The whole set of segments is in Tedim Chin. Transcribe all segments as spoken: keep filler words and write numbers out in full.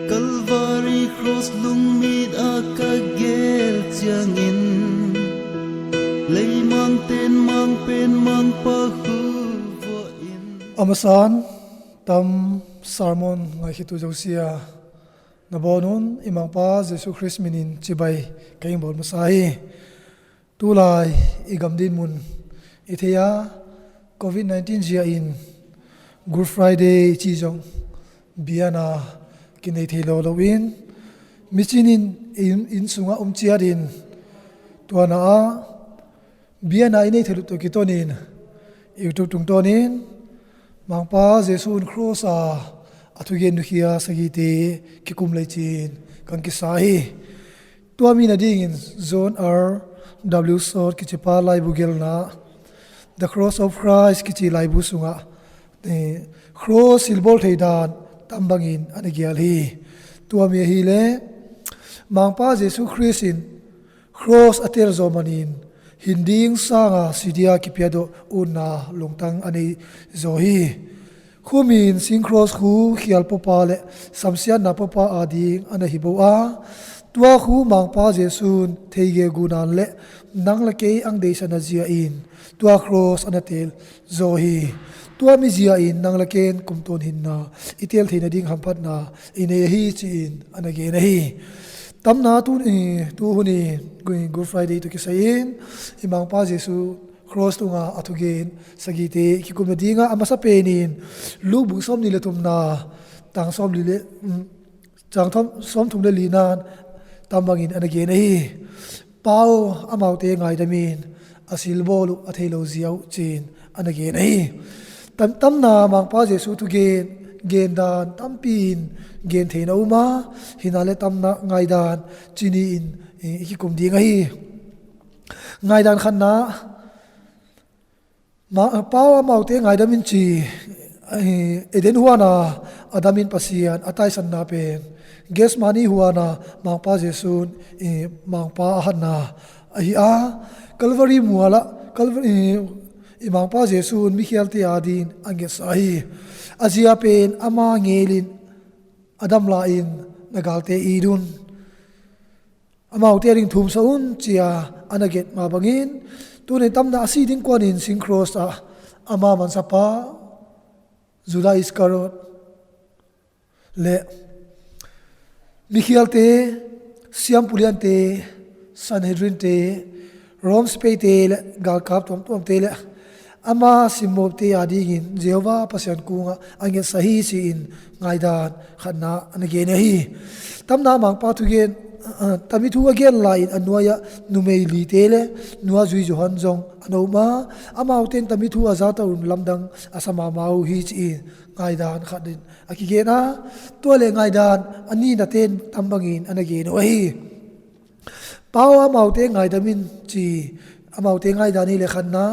Calvary cross lungmit a ka gel ciangin, leimang ten mang pen mang pahuvo in. A masan, tam sermon ngaihkhiatu zosia na bawn un i Mangpa Jesu Khrist minin cibai ka hing bawl masa hi. Tulai i gam dinmun i thei a, covid nineteen zia in Good Friday ci zong biana kinei thei lo lo in, micin in inn, inn sungah um ciat in, tuana ah biana i nei thei lut tawh kitonin YouTube tungtawnin Mangpa Jesu in cross a a thugen nukhia sagite kikum lei cin kan kisa hi. Tua mi nadingin John R W Sot kicipa laibu gelna The Cross of Christ kici laibu sungah, eh, cross silbawl thei dan tam bangin a na gial hi. Tua mi ahileh Mangpa Jesu Khrist in cross a tel zaw manin hinding sanga sidia kipiadawh utna lungtang a nei zaw hi. Khumin sing cross khu khial pawpa le samsiatna pawpa ading a na hi bo a, tua khu Mangpa Jesu'n thei gegu nan le nang le kei ang deisana zia in tua cross a na tel zaw hi. Tua mi zia in nang le ken kumtuan hinna i tel theina ding hamphatna i nei ahi ci-in a na gen ahi. Tamna tu, eh, tu hun i Good Friday tawh kisai in i Mangpa Jesu cross tunga a thugen sagite i kikum nadinga a masa penin Luke bung sawmnih le thumna tang sawmli le, mm, tang thum, sawmthum le lina tam bangin a na gen ahi. Pau amaute ngaidamin a silbawl uh a thei lo zia uh ci-in a na gen ahi. Tam, tamna Mangpa Jesu thugen gen dan tampi in gen theina um a, hina le tamna ngaidan ci ni-in, eh, i kikum ding ahi. Ngaidan khatna, ma, pau amaute ngaidamin ci, eh, Eden huana Adam in Pasian a taisanna pen Gethsemane huana Mangpa Jesu'n, eh, Mangpa a hatna ahi a, Calvary mualah Calvary, eh, i Mangpa Jesu'n mikhialte adingin a ngetsa hi. A zia pen ama ngelin a damla in na galte it un, amaute ading thumsa un ci-a a na gen mah bangin, tuni tamna a si ding kuanin sing cross ah ama mansapa Judah Iskariot le mikhialte, siampu liante, Sanhedrinte, Rom sipaite le galkap tuamtuamte le ama simmawhte adingin Jehovah Pasian kungah a ngetsa hi ci-in ngaidan khatna a na gen ahi. Tamna Mangpa thugen, ah, tami thu a gen lai-in a nuai-ah numei lite le nuazui Johan zong a na um a, amaute in tami thu a zata un lamdang a sa mahmah uh hi ci-in ngaidan khat in a kigen a, tua le ngaidan a nina ten tam bangin a na gen uh ahi. Pau amaute ngaidamin ci, amaute ngaidan hi le khatna,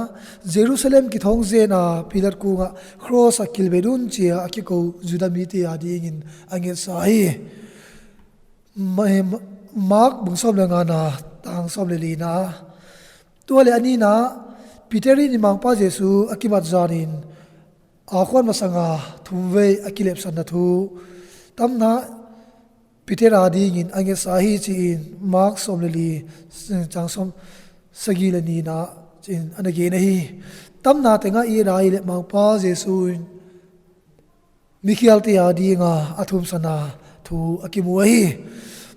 Jerusalem kithawng zen a Pilat kungah cross ah kilbet un ci-a a kiko Judah mite adingin a ngetsa hi. Ma-, ma-, Mark bung sawm le ngana tang sawm le lina. Tua le a nina, Peter in i Mangpa Jesu a kimat zanin a khuan masanga thumvei a kilepsanna thu tamna Peter adingin a ngetsa hi ci-in Mark sawm le li, cang sawm sagih le nina ci-in a na gen ahi. Tamna tengah i et a ahih leh Mangpa Jesu in mikhialte adinga a thumsanna thu a kimu ahi.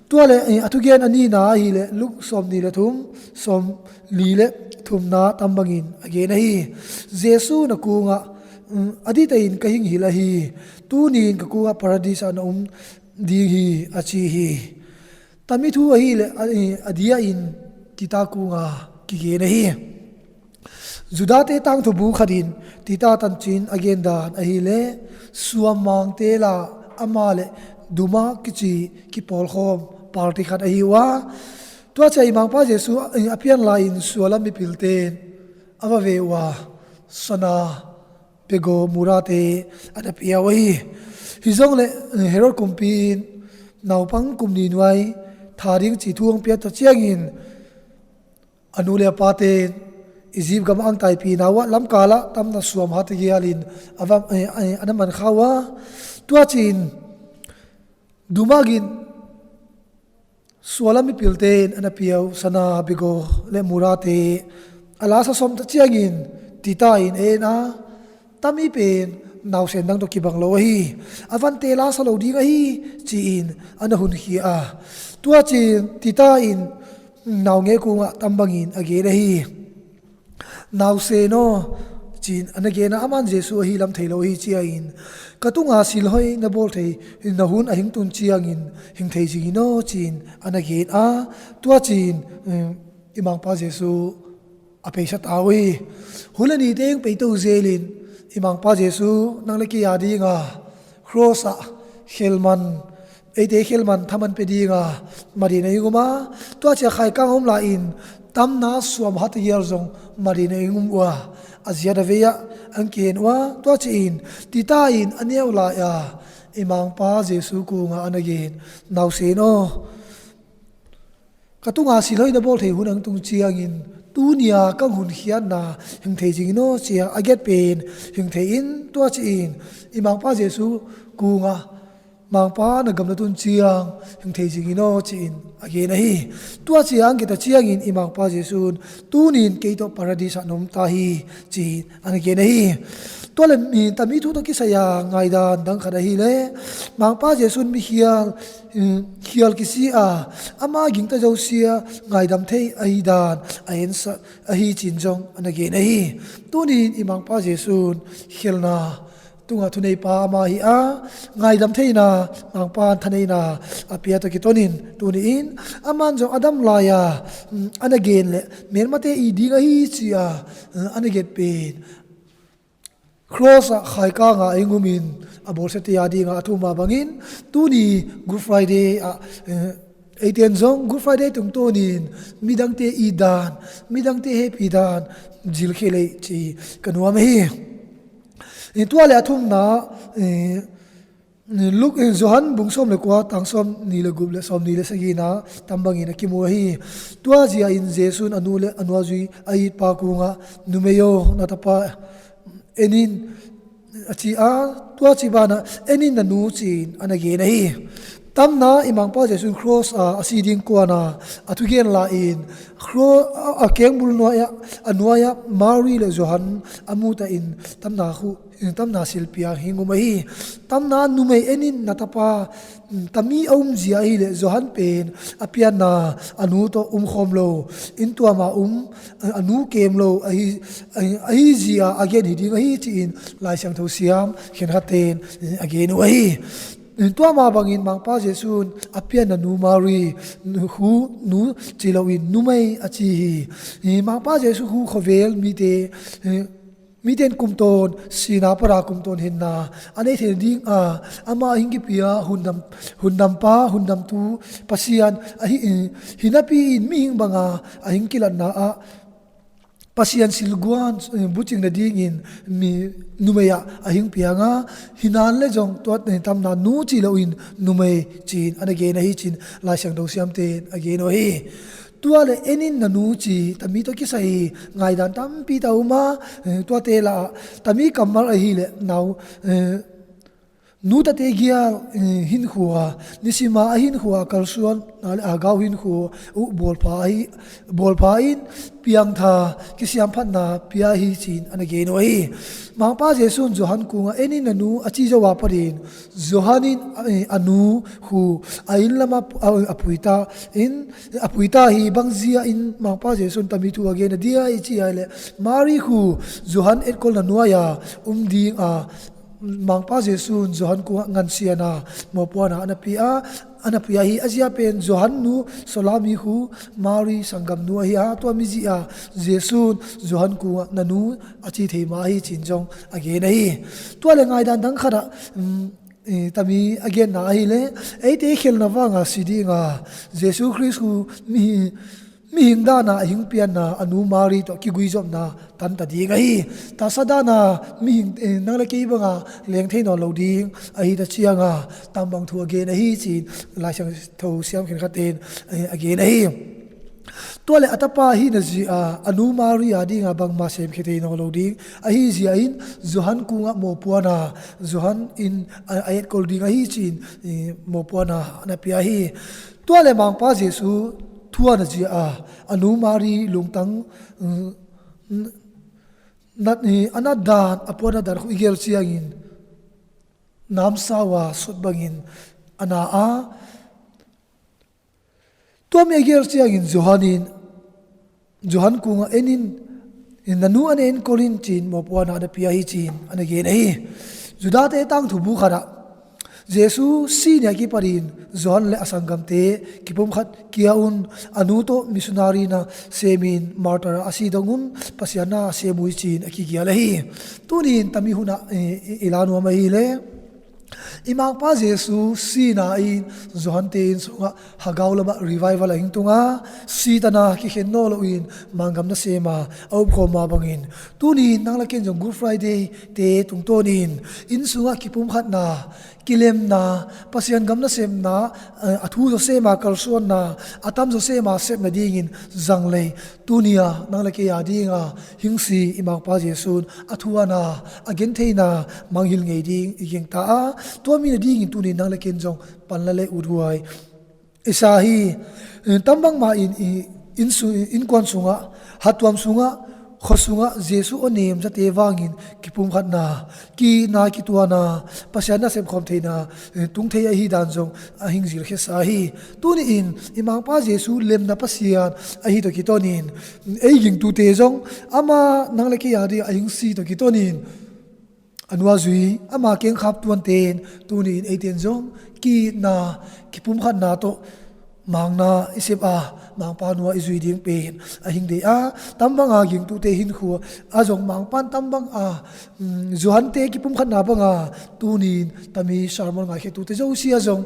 Tua le, eh, a thugen a nina ahih leh Luke sawmnih le thum, sawmli le thumna tam bangin a gen ahi. Jesu na kungah, mm, a ditahin ka hing hilh ahi. Tunin ka kungah Paradis ah na um ding hi a ci hi. Tami thu ahih leh a, eh, a dia in Tita kungah kigen ahi. Judahte tangthu bu khat in Tita tancin a gendan ahih leh suammangte la ama le Duma kici kipawlkhawm party khat ahi uh a, tua ciang i Mangpa Jesu a, a pian lai-in sual a mipilte in a va ve uh a, sana, pegu, murate a na pia uh ahi. Hi zong le Herod kumpi in naupang kum nih nuai tha ding ci thu hong piak ta ciangin a nu le a pate in Egypt gam ang taipihna uh ah lamkal ah tamna suam hat a gialin a va, eh, eh, a na man kha uh a. Tua ci-in Dumagin suala mipilte in a na piau sana, bigo le murate a lasa sawm ta ciangin Tita in en a, tami pen nausen dang tawh kibang lo ahi, a vante lasa lo ding ahi, ci-in a na hunkhia a. Tua cin Tita in naungek kungah tambangin a gen ahi. Nausen aw, ci-in a na gen a, aman Jesu ahi lam thei lo ahi ciangin, ka tunga silhoi na bawl thei na hun a hing tun ciangin hing thei zingin aw, ci-in a na gen a. Tua cin, um, i Mangpa Jesu a peisa ta uh hi. Hun le ni teng peito zelin i Mangpa Jesu nang le kei a dinga cross ah khelman, eite khelman thaman pe dinga madin a ing um a, tua cia khaikang a um lai-in tamna suam hata gial zong madin a ing um uh a, a ziat a vei ah ang kihen uh a. Tua ci-in Tita in a neu lai-a i Mangpa Jesu kungah a na gen, nausen aw, ka tunga silhoi na bawl thei hun ang tung ciangin, tunia kang hun khiatna hing thei zingin aw, cia a get pen hing thei in, tua ci-in i Mangpa Jesu kungah, Mangpa na gam na tun ciang hing thei zingin aw, ci-in a gen ahi. Tua cia ang get a ciangin i Mangpa Jesu in, tunin kei tawh Paradis ah na om ta hi, ci-in a na gen ahi. Tua le mi tami thu tawh kisai-a ngaidan dang khat ahileh, Mangpa Jesu in mi khial, khial kisi a, ama gingta zosia ngaidam thei ahi dan a ensak ahi, ci-in zong a na gen ahi. Tunin i Mangpa Jesu in khialna tungah thuneipa ama hi a, ngaidam theina Mangpa in thaneina a pia tawh kitonin, tuni-in aman zong a dam lai-a, um, a na gen le melmate it ding ahi, ci-a, um, a na gen pen cross ah khaikanga a ing umin a bawlsiate a dinga a thum mah bangin, tuni Good Friday ah, eh, eiten zong Good Friday tungtawnin midangte it dan, midangte hehpih dan zilkhia lei ci ka nuam ahi. Eh, tua le a thumna, eh, Luk, eh, Johan bung sawm le kua, tang sawm nih le guk le sawm nih le sagihna tambangin a kimu ahi. Tua zia-in Jesu in a nu le a nu a zui a itpa kungah, numei aw, na tapa en in, a ci a, tua ci banah, en in na nu, ci-in a na gen ahi. Tamna i Mangpa Jesu in cross a a si ding kuana a thugen lai-in, kro-, a, a kengbul nuai-ah, a nuai-ah Mary le Johan a muta in tamna khu, tamna silpia hing um ahi. Tamna numei en in na tapa, tami a umzia ahileh Johan pen a pianna a nu tawh umkhawm lo in, tua mah um, a nu kem lo ahi, ahi, ahi zia a gen hi ding ahi, ci-in Lai Siangtho siam khenkhatte in a gen uh ahi. Tua mah bangin Mangpa Jesu in a pianna nu Mary, nu, khu nu ci loin numei a ci hi. Hi Mangpa Jesu khu khuavel mite, mite in kumtawn sihna pan a kumtawn hinna a nei thei ding a, ama a hing kipia, hundam, hundampa, hundamtu Pasian ahi, hi napi-in mihing banga a hing kilatna ah Pasian silguan, eh, bucing nadingin mi numei ah a hing piang a, hinan le zong tua, eh, tamna nu ci loin numei ci-in a na gen ahi, ci-in Lai Siangtho siamte in a gen uh ahi. Tua le en in na nu ci tami tawh kisai ngaidan tampi ta um a, eh, tuate lah tami kammal ahileh nau, eh, nu tate gial, eh, hinkhua, nisima a hinkhua, kalsuanna le agau hinkhua uh bawlpha ahi, bawlpha in piangtha kisiamphatna pia hi, ci-in a na gen uh ahi. Mangpa Jesu in Johan kungah en in na nu a ci zo a panin, Johan in, eh, a nu khu a inn lamah pu-, a, a puita in, a puita hi. Bangzia in Mangpa Jesu in tami thu a gen a dia i ci ahileh, Mary khu Johan etkolna nuai-a um ding a, Mangpa Jesu in Johan kungah ngansiana, mawhpuana a na pia, a na pia hi. A zia pen Johan nu Salome khu Mary sanggamnu ahi a, tua mizia Jesu in Johan kungah na nu a ci thei mah ahi, ci-in zong a gen ahi. Tua le ngaidan dang khatah, um, eh, tami a genna ahileh, eite khelna vanga si dinga Jesu Khrist khu mi, mihing dana a hing pianna a nu Mary tawh kiguizopna tanta ding ahi. Taksa dana mihing, eh, nang le kei banga leng thei nawn lo ding ahi ta cianga tambang thu a gen ahi, ci-in Lai Siangtho siam khenkhatte in, eh, a gen ahi. Tua le a tapa ahi na zia a, a nu Maria dinga bangma semkhia thei nawn lo ding ahi zia in Johan kungah mawpuana, Johan in a, a etkol ding ahi ci-in, i, mawpuana na pia hi. Tua le Mangpa Jesu thu a na zia a, a nu Mari lungtang, mm, nat, i, a nat dan, a puan a dan khu i gel ciangin namsau a sut bangin a na a, tua mi a gel ciangin Johan in, Johan kungah en in, na nu a na enkol in ci-in mawpuana na pia hi ci-in a na gen ahi. Judate tangthu bu khatah Jesu si ni a kipatin Johan le a sanggamte kipumkhat kia un, a nu tawh missionary na semin martyr a si dong un Pasian na sem uh hi ci-in a kigial ahi. Tuni in tami hunah i, i, i la nuam ahi le i Mangpa Jesu sina in Johante inn sungah Hagau lamah revival a hing tunga, sitana kikhen naw loin manggam nasema a upkhawm mah bangin, tuni in nang le ken zong Good Friday te tungtawnin inn sungah kipumkhatna, kilemna, Pasian gam nasepna, eh, a thu zawsema kalsuanna, a tam zawsema sepna dingin zanglei, tuni a nang le kei a dinga hingsi i Mangpa Jesu'n a thuana, a gentheina manghil ngei ding i gingta a, tua mi na dingin tuni nang le ken zong panla le uthuai i sa hi. Tambang mah in i, inn su-, innkuan sungah, hattuam sungah, khua sungah Jesu aw nem zate vangin kipumkhatna, ki-itna, kituana, Pasian nasep khawm theina, eh, tung thei ahi dan zong a hing zilkhiatsa hi. Tuni in i Mangpa Jesu lemna Pasian ahi tawh kitonin, ei gingtute zong ama nang le kei a ding a hingsi tawh kitonin, a nua zui, ama kengkhap tuanten, tuni in eiten zong ki-itna, kipumkhatna tawh mangna i sep a, Mangpa nua i zui ding pen a hing dei a, tambanga gingtute hinkhua a zong Mangpa'n tambanga, mm, Johante kipumkhatna banga, tuni in tami sermon ngaikhiatute zosia zong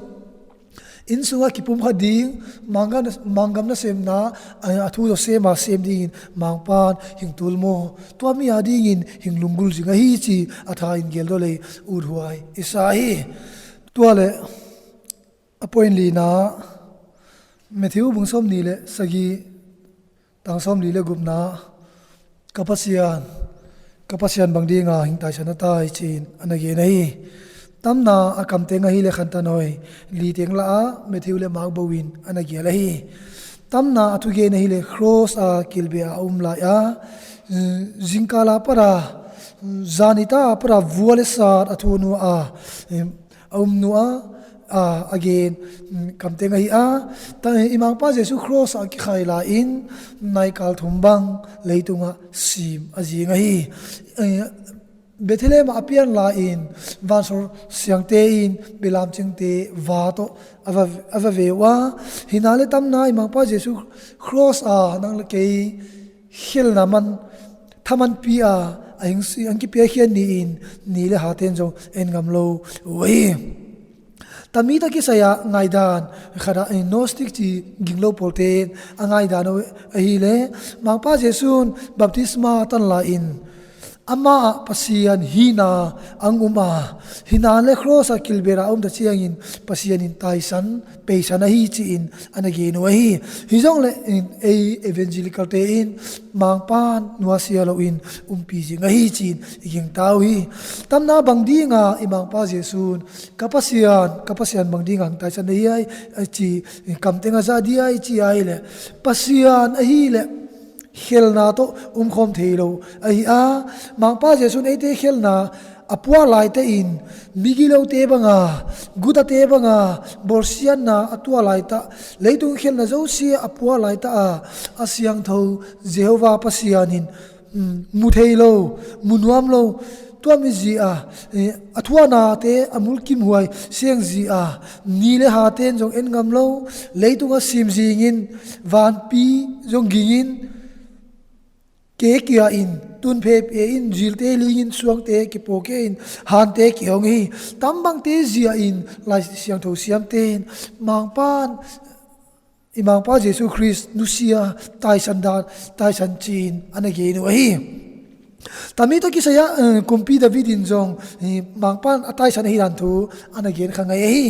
inn sungah kipumkhat ding, manggam, manggam nasemna, a, a thu zawsema sem dingin Mangpa'n hing tul maw, tua mi a dingin hing lunggulh zing ahi ci a tha in geldaw lei uthuai i sa hi. Tua le a point lina, Matthew bung sawmnih le sagih, tang sawmli le gupna, ka Pasian, ka Pasian bang dinga hing taisan a tai ci-in a na gen ahi. Tamna a kamteng ahi le khantanoi, li teng la a, Matthew le Mark bo in a na gial ahi. Tamna a thugen ahi le cross a kilbeh a um lai a, zingkal a pat a, zani ta a pat a vua le sat a thu nua a, a um nua a, a gen, mm, kamteng ahi a, ta, i Mangpa Jesu cross a kikhai lai-in naikal thum bang leitungah sim a zing ahi. Eh, Bethlehem ah a pian lai-in vansawr siangte in belam cingte va tawh a va, a va ve uh a, hina le tamna i Mangpa Jesu cross a nang le kei khelna man, thamanpi a, a hing si, an kipiakhia ni-in, ni le haten zong en ngam lo uh hi. Tami tawh kisai a ngaidan khat ah, eh, Gnostic ci ginglo pawlten a ngaidan uh ahi le, Mangpa Jesu'n baptisma tan lai-in, ama ah Pasian hina ang um a, hina le cross a kilbeh a um ta ciangin Pasian in taisan, peisan ahi ci-in a na gen uh ahi. Hi zong le in ei evangelical te in Mangpa'n nuasia loin umpi zing ahi ci-in i gingta uh hi. Tamna bang dinga i Mangpa Jesu'n ka Pasian, ka Pasian bang dinga hing taisan ahi ai, a ci, kamteng a za di ai ci ai le, Pasian ahi le khelna tawh umkhawm thei lo ahi a, Mangpa Jesu'n eite khelna a puah laite in, migilote banga, gutate banga bawlsiatna a tuah laitah, leitung khelna zosia a puah laitah a, a siangtho Jehovah Pasian in, mm, mu thei lo, mu nuam lo, tua mi zi a, eh, a thuanate a mulkimhuai siang zi a, ni le haten zong en ngam lo, leitung a sim zingin, vanpi zong gingin, ke kia in, tunphe pia in, zilte lingin, suangte kipaw ke in, hante kihong hi. Tambangte zia in Lai Siangtho siamten Mangpa'n, i Mangpa Jesu Khrist nusia taisan dan, taisan ci-in a na gen uh ahi. Tami tawh kisai a, eh, Kumpi David in zong, eh, Mangpa'n a taisan ahi dan thu a na gen kha ngei ahi.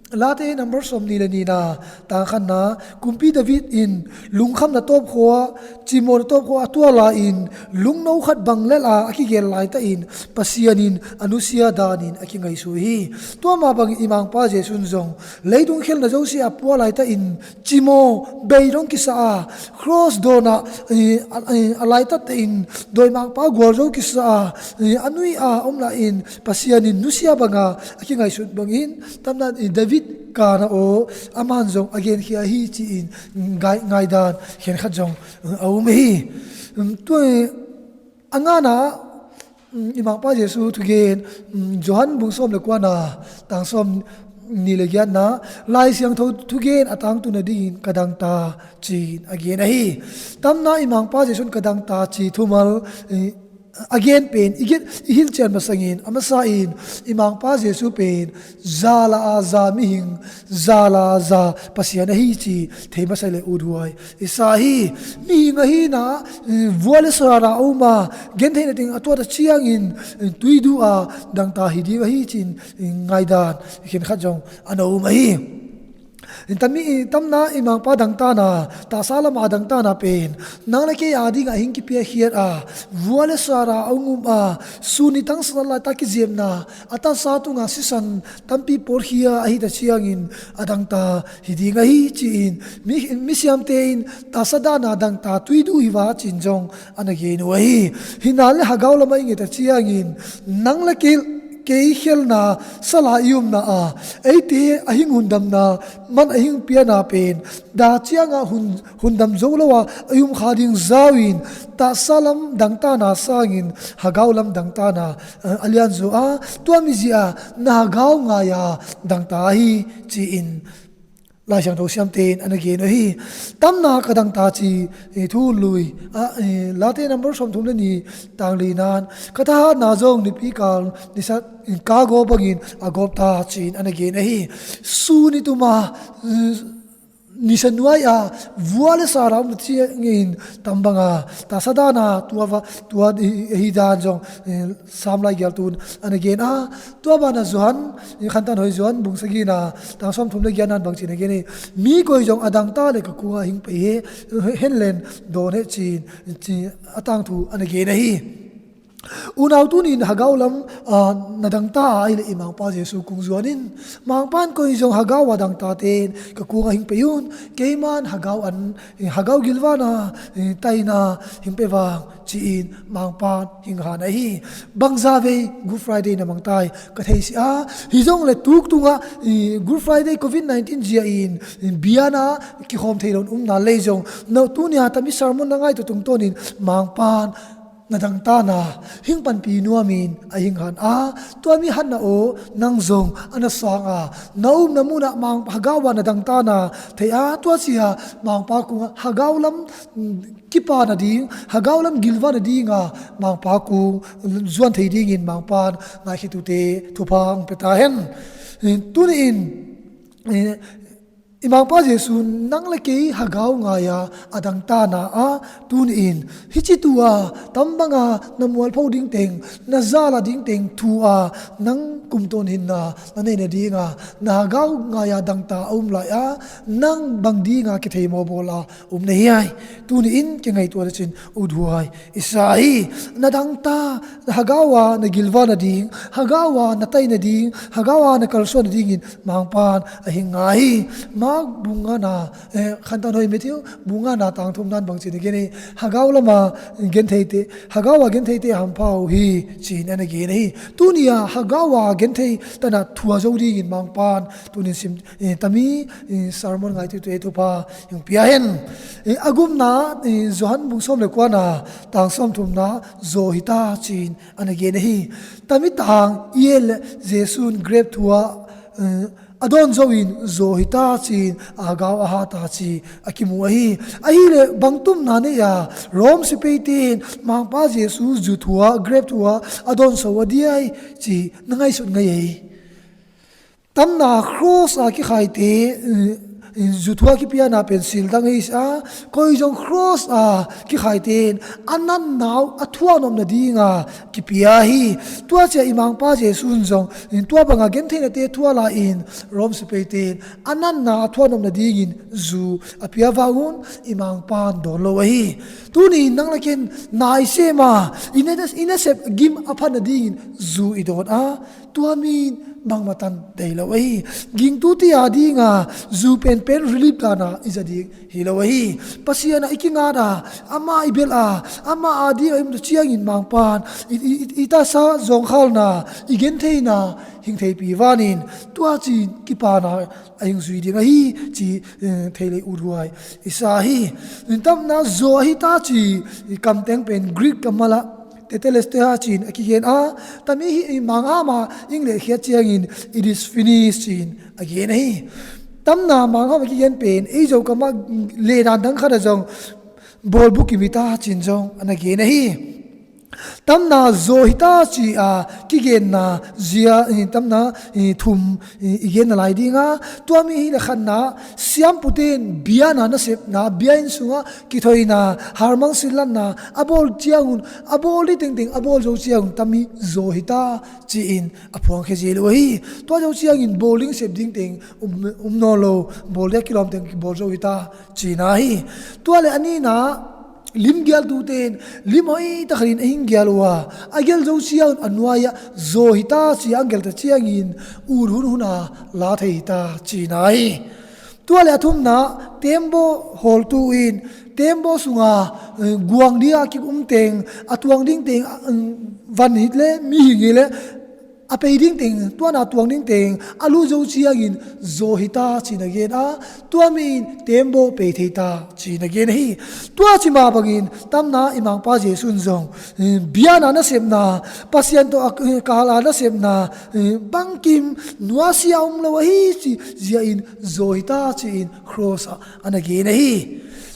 Late number sawm nih le nihna, tang khatna, kumpi David in lungkhamna tawpkhua, cimawhna tawpkhua a tuala in lungno khat bang lel a a kigel laitahin Pasian in a nusia danin a kingaihsut hi. Tua mah bangin i Mangpa Jesuh in zong leitung khelhna zosia a pua laitahin cimaw bei dong kisa a, cross dawnah, eh, a, eh, a laitatte in dawimangpa gualzo kisa a, eh, a nui a om lai-in Pasian in nusia banga a kingaihsut bangin tamna, eh, David kana aw, aman zong a genkhia hi ci-in ngai, ngaidan khenkhat zong, eh, a um hi. Um, tua, eh, a ngana, um, i Mangpa Jesuh thugen, um, Johan bung sawm le kuana, tang sawm nih le giatna, Lai Siangtho thugen a tangtun nadingin ka dangta ci-in a gen ahi. Tamna i Mangpa Jesuh in ka dangta ci thumal, eh, a gen pen i gen, i hilhcian masangin, a masa in i Mangpa Jesuh pen za la a za mihing, za la a za Pasian ahi ci thei masa le uthuai i sa hi. Mihing ahina, eh, vua le sa la a um a, gentheihna teng a tuat a ciangin, eh, tuidu a dangta hi ding ahi ci-in, eh, ngaidan khenkhat zong a na um ahi. Tami, tamna i Mangpa dangtana, tahsa lama dangtana pen nang le kei a dingah hing kipiakhiat a, vua le sa la a hong um a, sun i tangsa laita kizepna, a tatsa tunga sisan tampi pawtkhia ahi ta ciangin a dangta hi ding ahi ci-in, mi, misiamte in tahsa dana dangta tuidu hi va ci-in zong a na gen uh ahi. Hina le hagau lamah i nget a ciangin nang le kei, kei khelna sala i umna a, eite a hing hundamna man a hing piana pen da cianga hun, hundam zo lo a a i um kha ding zau in, tahsa lam dangtana sangin hagau lam dangtana, eh, a lianzaw a, tua mizia na hagau ngai a dangta ahi ci-in Lai Siangtho siamte in a na gen uh hi. Tamna ka dangta ci, eh, thu lui a, eh, Late number sawmthum le nih, tang linan, ka thahatna zong nipi kal nisa, eh, ka gawp bangin a gawp ta ci-in a na gen ahi. Sun i tuma, eh, nisa nuai a vua le sa la a um ciangin tam banga tahsa dana tua va, tua hi, hi dan zong, eh, Sam laigeltu in a na gen a, tua bana Johan, eh, Khantohoi Johan bung sagina, tang sawmthum le giatna in bangci-in a gen hi. Mi koi zong a dangta le ka kungah hing pei hi, hen len dawn hi ci-in, ci a tangthu a na gen ahi. Unau tunin hagau lam, ah, na dangta a, ahih leh i Mangpa Jesuh kung zuan in. Mangpa in koi zong hagau a dangta ten ka kungah hing pei un, keiman hagau an, hagau gilvana, eh, taina hing pei vang ci-in Mangpa in hing han ahi. Bangza vei Good Friday na mang tai ka thei si a, hi zong le tuk tungah, eh, Good Friday covid nineteen zia in, eh, biana kikhawm thei lo in umna lei zong, no tunia tami sermon na ngaihtuah tungtawnin Mangpa in na dangtana hing panpih nuamin a hing han a, tua mi hanna aw nang zong a na sang a, na umna munah Mangpa hagau a na dangtana thei a, tua sia Mangpa kungah hagau lam, mm, kipa nading, hagau lam gilva nadinga Mangpa kung zuan thei dingin Mangpa in ngaihkhiatute thupha hong pia ta hen. Tuni-in, eh, i Mangpa Jesuh nang le kei hagau ngai a a dangtana a, tuni-in hici tua tam banga na mualpho ding teng, na zala ding teng thu a, nang kumtawn hinna na nei nadinga na hagau ngai a dangta a um lai a, nang bang dinga kithei mawbawl a um na hi ai. Tuni-in kingaihtuah lecin uthuai i sa hi. Na dangta, na hagau a na gilva nading, hagau a na tai nading, hagau a na kalsuan nadingin Mangpa in a hing ngai hi. Mark bung ngana, eh, Khantohoi Matthew bung ngana tang thumna in bangci-in a gen hi. Hagau lama gentheite, hagau a gentheite hampha uh hi ci-in a na gen hi. Tunia hagau a genthei tana thua zo dingin Mangpa in tunin sim, eh, tami, eh, sermon ngaihtuahte thupha hong pia hen. Eh, a gupna, eh, Johan bung sawm le kuana, tang sawmthumna, zaw hi ta ci-in a na gen hi. Tami tang i et leh Jesuh in grep thua, eh, a dawn zo in zaw hi ta ci-in a hagau a ha ta ci a kimu ahi. Ahih leh bang tupna nei a, Rom sipaite in Mangpa Jesuh zu thua, grep thua a dawn so a diai ci na ngaihsut ngei ei. Tamna cross a kikhaite, eh, zu thu a kipiana pen sildang hi sa, koi zong cross a kikhaite in a natna uh a thuak nop nadinga kipia hi. Tua ciang i Mangpa Jesu in zong tua banga gentheinate thuak lai-in Rom sipaite in a natna a thuak nop nadingin zu a pia vang un i Mangpa in dawn lo ahi. Tuni-in nang le kei in na i sem a, i na, i nasep gim a phat nadingin zu i dawn a, tua mi in bangmah tan dei lo ahi. Gingtute a dinga zu penpen relief dana i za ding hi lo ahi. Pasian ah i kingat a, amah i belh a, amah a dinga i om ciangin Mangpa in i, i, i, i taksa zawngkhalna, i gentheina hing theipi vanin tua ci-in kipana a hing zui ding ahi ci, eh, thei le uthuai i sa hi. Tamna zaw ahi ta ci i kamteng pen Greek kammal ah tetelestai ci-in a kigen a, tami hi i Mangham a hing letkhiat ciangin it is finished ci-in a gen ahi. Tamna Mangham a kigen pen ei Zo kamah ledan dang khat ah zong bawl bukim hi ta ci-in zong a na gen ahi. Tamna zaw hi ta ci a kigenna zia, eh, tamna, eh, thum, eh, i genna lai dinga, tua mi hi le khatna, siampute in biana nasepna, biainn sungah kithoina, harmang sillatna a bawl ciangun, a bawl ding tengteng a bawl zo ciangun tami zaw hi ta ci-in a phuangkhia zel uh ahi. Tua zo ciangin bawl ding sep ding teng um, um nawn lo, bawl ding a kilawm teng bawl zo hi ta cina hi. Tua le a nihna, lim gialtute in lim hoih takhatin a hing gial uh a, a gial zo ciangun a nuai-ah zaw hi ta ci a hong gial ta ciangin ut hunhun a la thei hi ta cina hi. Tua le a thumna, tembaw hawltu in tembaw sunga, eh, guang ding a kikum teng, a tuang ding teng, a, mm, van hi le mihing hi le a pei ding teng, tuana tuang ding teng a lut zo ciangin zaw hi ta ci-in a gen a, tua mi in tembaw pei thei ta ci-in a gen ahi. Tua ci mah bangin tamna i Mangpa Jesu in zong, eh, biana nasepna, Pasian tawh a, eh, kala nasepna, eh, bangkim nuasia um lo ahi ci zia in zaw hi ta ci-in cross ah a na gen ahi.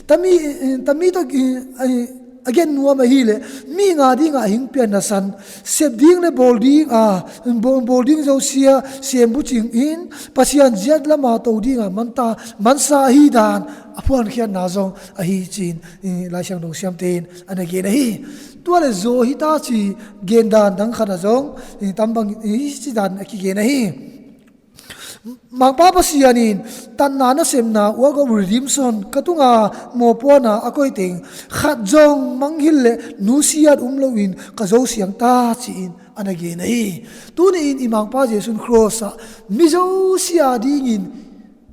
Tami, eh, tami tawh, eh, eh, a gen nuam ahi le, mihing a dinga a hing pianna san, sep ding le bawl ding a, bawl, bawl ding zosia sem bucing in, Pasian ziat lama to dinga manta, mansa ahi dan a phuankhiatna zong ahi ci-in, eh, Lai Siangtho siamte in a na gen ahi. Tua le zaw hi ta ci gen dan dang khat ah zong, eh, tambang, eh, hi ci dan a kigen ahi. Mangpa Pasian in tatna nasepna, work of redemption, ka tunga mawhpuakna a koih teng khat zong manghilh le nusiat um loin ka zo siang ta ci-in a na gen ahi. Tuni-in i Mangpa Jesu in cross ah mi zosia dingin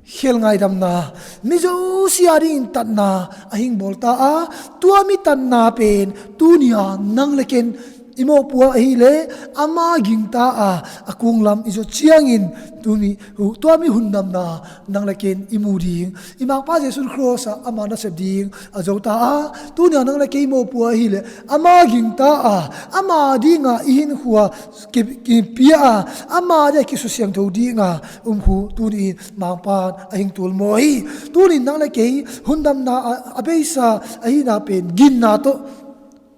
khel ngaidamna, mi zosia dingin tatna a hing bawl ta a, tua mi tatna pen tuni-a nang le ken i mawhpuak ahi le ama gingta a, a kunglam i zot ciangin tuni, tua mi hundamna nang le ken i mu ding. I Mangpa Jesu in cross ah ama nasep ding a zo ta a, tuni-a nang le kei i mawhpuak ahi le ama gingta a, ama dinga i hinkhua ki, kipia a, ama dia kisusiangtho dinga um khu tuni-in Mangpa in a hing tulmaw hi. Tuni-in nang le kei hundamna a, a beisa ahina pen ginna tawh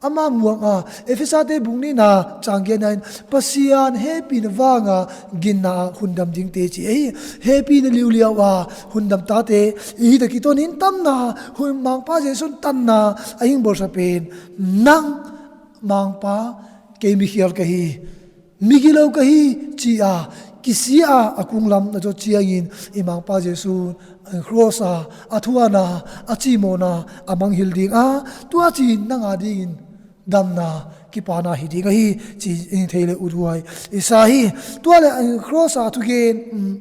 ama muang a, Efesate bung nihna cang giatna in Pasian hehpihna vanga ginna a hundam dingte ci ahi. Hehpihna liuliau a hundam tate i hi ta kitonin tamna, hun Mangpa Jesu in tatna a hing bawlsa pen nang Mangpa, kei mikhial ka hi, migilo ka hi ci a kisia a, a kunglam na zot ciangin i Mangpa Jesu in cross a, a thuakna, a cimawhna a manghilh ding a, tua ci-in nang a dingin damna kipana hi ding ahi ci-in thei le uthuai i sa hi. Tua le, eh, cross a thugen, mm,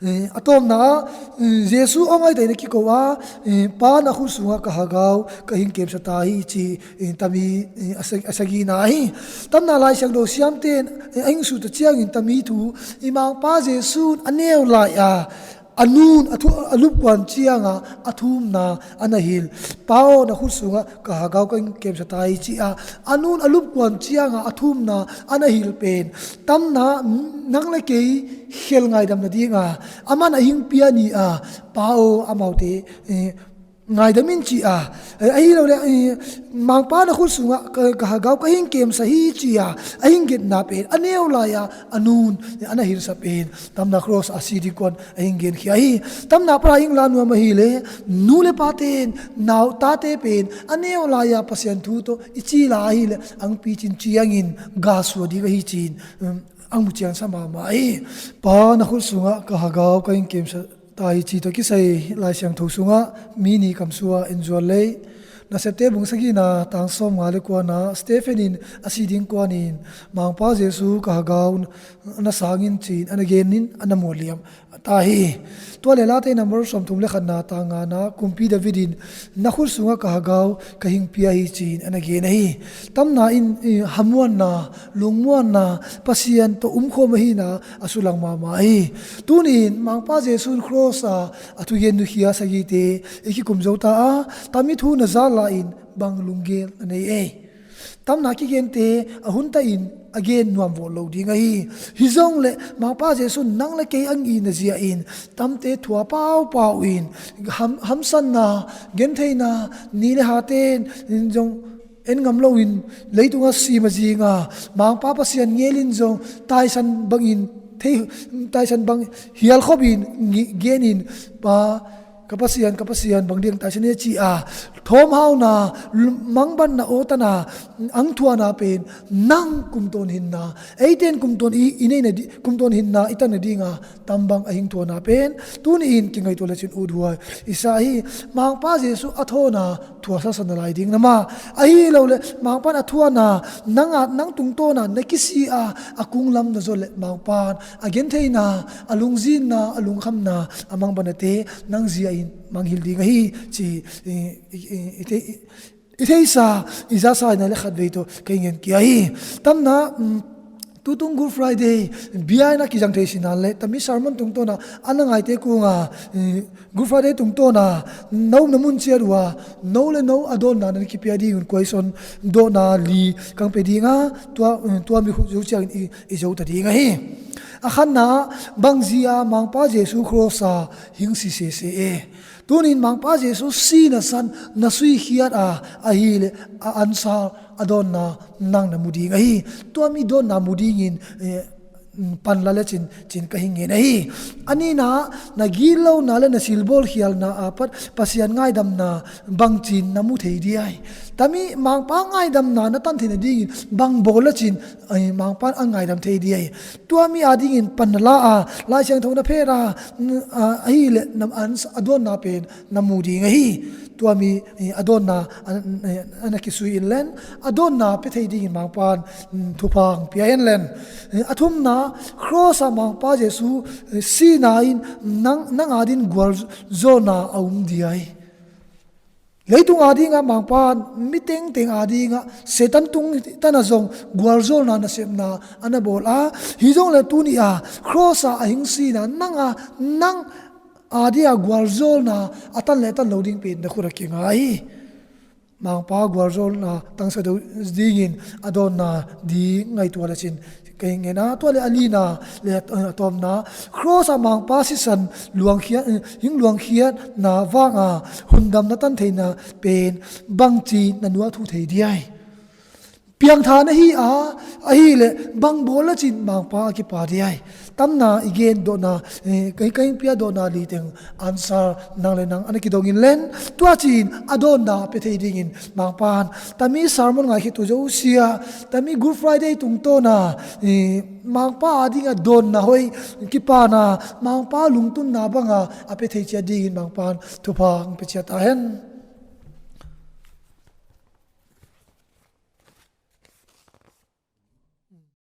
eh, a tawpna ah, eh, Jesu hong aiteh in a kiko a, eh, Pa, na khut sungah ka hagau ka hing kemsa ta hi ci, eh, tami, eh, a sa, a sagihna hi. Tamna Lai Siangtho siamte in, eh, a hing sut ta ciangin tami thu i Mangpa Jesu in a neu lai a, a nun a thu, a lupkuan cianga a thumna a na hilh. Pa aw, na khut sungah ka hagau ka hing kemsa ta hi ci a, a nun a lupkuan cianga a thumna a na hilh pen tamna nang le kei khel ngaidam nadinga aman a hing pia ni a, Pa aw, amaute, eh, ngaidam in ci a, eh, ahi lo le, eh, Mangpa na khut sungah ka, ka hagau ka hing kemsa hi ci a, a hing genna pen a neu lai-a a nun, eh, a na hilhsa pen tamna cross a si ding kuan a hing genkhia hi. Tamna para hing la nuam ahi le, nu le pa ten nau tate pen a neu lai-a Pasian thu tawh i ci la ahi le, ang picin ciangin gasua ding ahi cin, um, ang mu cian sa mahmah hi. Pa na khut sungah ka hagau ka hing kemsa ta hi ci tawh kisai Lai Siangtho sungah mi ni kamsua in zual lei. Nasepte bung sagihna tang sawm nga le kuana Stephen in a si ding kuanin Mangpa Jesu ka hagau na sangin cin a na genin a na mualliam ta hi. Tua le Late number sawmthum le khatna tang ngana kumpi David in na khut sungah ka hagau ka hing pia hi cin a na gen ahi. Tamna in, eh, hamuanna, lungmuanna, Pasian tawh umkhawm ahina a sulang mahmah hi. Tunin Mangpa Jesu in cross a a thugen nukhia sagihte i kikum zo ta a, tami thu na zat la in bang lunggel na nei ei. Tamna kigente a hunta in a gen nuam vawt lo ding ahi. Hi zong le Mangpa Jesu nang le kei ang i na zia in tamte thua paupau in ham, hamsanna, gentheina, ni le haten in zong en ngam loin leitungah sim a zinga Mangpa Pasian ngelin zong taisan bangin thei, taisan bang hialkhopin ngi-, genin pa ka Pasian, ka Pasian, bang diang taisan e ci a thawmhauna, mangbanna awtana ang thuana pen nang kumtawn hinna, eiten kumtawn i, i neina di, kumtawn hinna i tanna dinga tambang a hing thuana pen tuni in kingaihtuah lecin uthuai i sa hi. Mangpa Jesu a thawna thuasa sa na lai ding na ma ahi lo le Mangpa in a thuana nang a, nang tungtawna na kisi a a kunglam na zo le Mangpa in a gentheina, a lungzinna, a lungkhamna, a mangbanate nang zia in manghil ding ahi ci i, i, i, i, i thei, i theisa, i zasa ina le khatvei tawh ka ingen kia hi. Tamna, um, tutung Good Friday bia ina kizang thei sina le tami sermon tungtawna a na ngaite kunga, eh, Good Friday tungtawna no na mun ciat uh a no le no a dawnna na kipia ding un kuaison dawhna li kang pe dinga tua, eh, tua mi khut zo ciangin i, i zo ta ding ahi. A khanna bangzia Mangpa Jesu cross a hing si sese e. Tunin Mangpa Jesu si na san na sui khiat a, ahi le a ansar a dawnna nang na mu ding ahi. Tua mi dawnna mu dingin, eh, panla le cin, cin ka hing ngen ahi. Anina na gilona le na silbawl khialna a pat Pasian ngaidamna bangcin na mu thei diai. Tami Mangpa ngaidamna na tan theina dingin bang bawl le cin, ai, Mangpa a ngaidam thei diai. Tua mi a dingin pan na la a, Lai Siangtho na phet a, n-, a, ahi le nam an s-, a dawnna pen na mu ding ahi. Tua mi, eh, a dawnna, a, a, a na kisui in len, a dawnna pe thei dingin Mangpa in, mm, thupha ang pia hen len. Eh, a thumna, cross a Mangpa Jesu, eh, sina in nang, nang a din gual z-, zawlna a um diai. Leitung a dinga Mangpa in mi tengteng a dinga Satan tung tana zong gualzawlna nasepna a na bawl a, hi zong le tuni a cross a a hing sina nang a, nang a dia gualzawlna a tan le tan lo ding pen na khut a kinga hi. Mangpa gualzawlna tangsa do dingin a dawnna di ngaihtuah le cin ka hing ngen a, tua le a lina le a, a tawmna cross a Mangpa sisan luangkhiat, eh, hing luangkhiatna vanga hundamna tan theina pen bangci na nuah thu thei diai. Piangtha na hi a, ahi le bang bawl le cin Mangpa a kipa diai. Tamna i gen dawhna, eh, ka, ka hing pia dawhna li teng ansar nang le nang a na kidongin len. Tua cin a dawnna pe thei dingin Mangpa in tami sermon ngaikhiat tu zo sia, tami Good Friday tungtawna, eh, Mangpa a dinga dawnna hoi kipana, Mangpa lungtunna banga a pe thei ciat dingin Mangpa in thupha ang pe ciat a hen.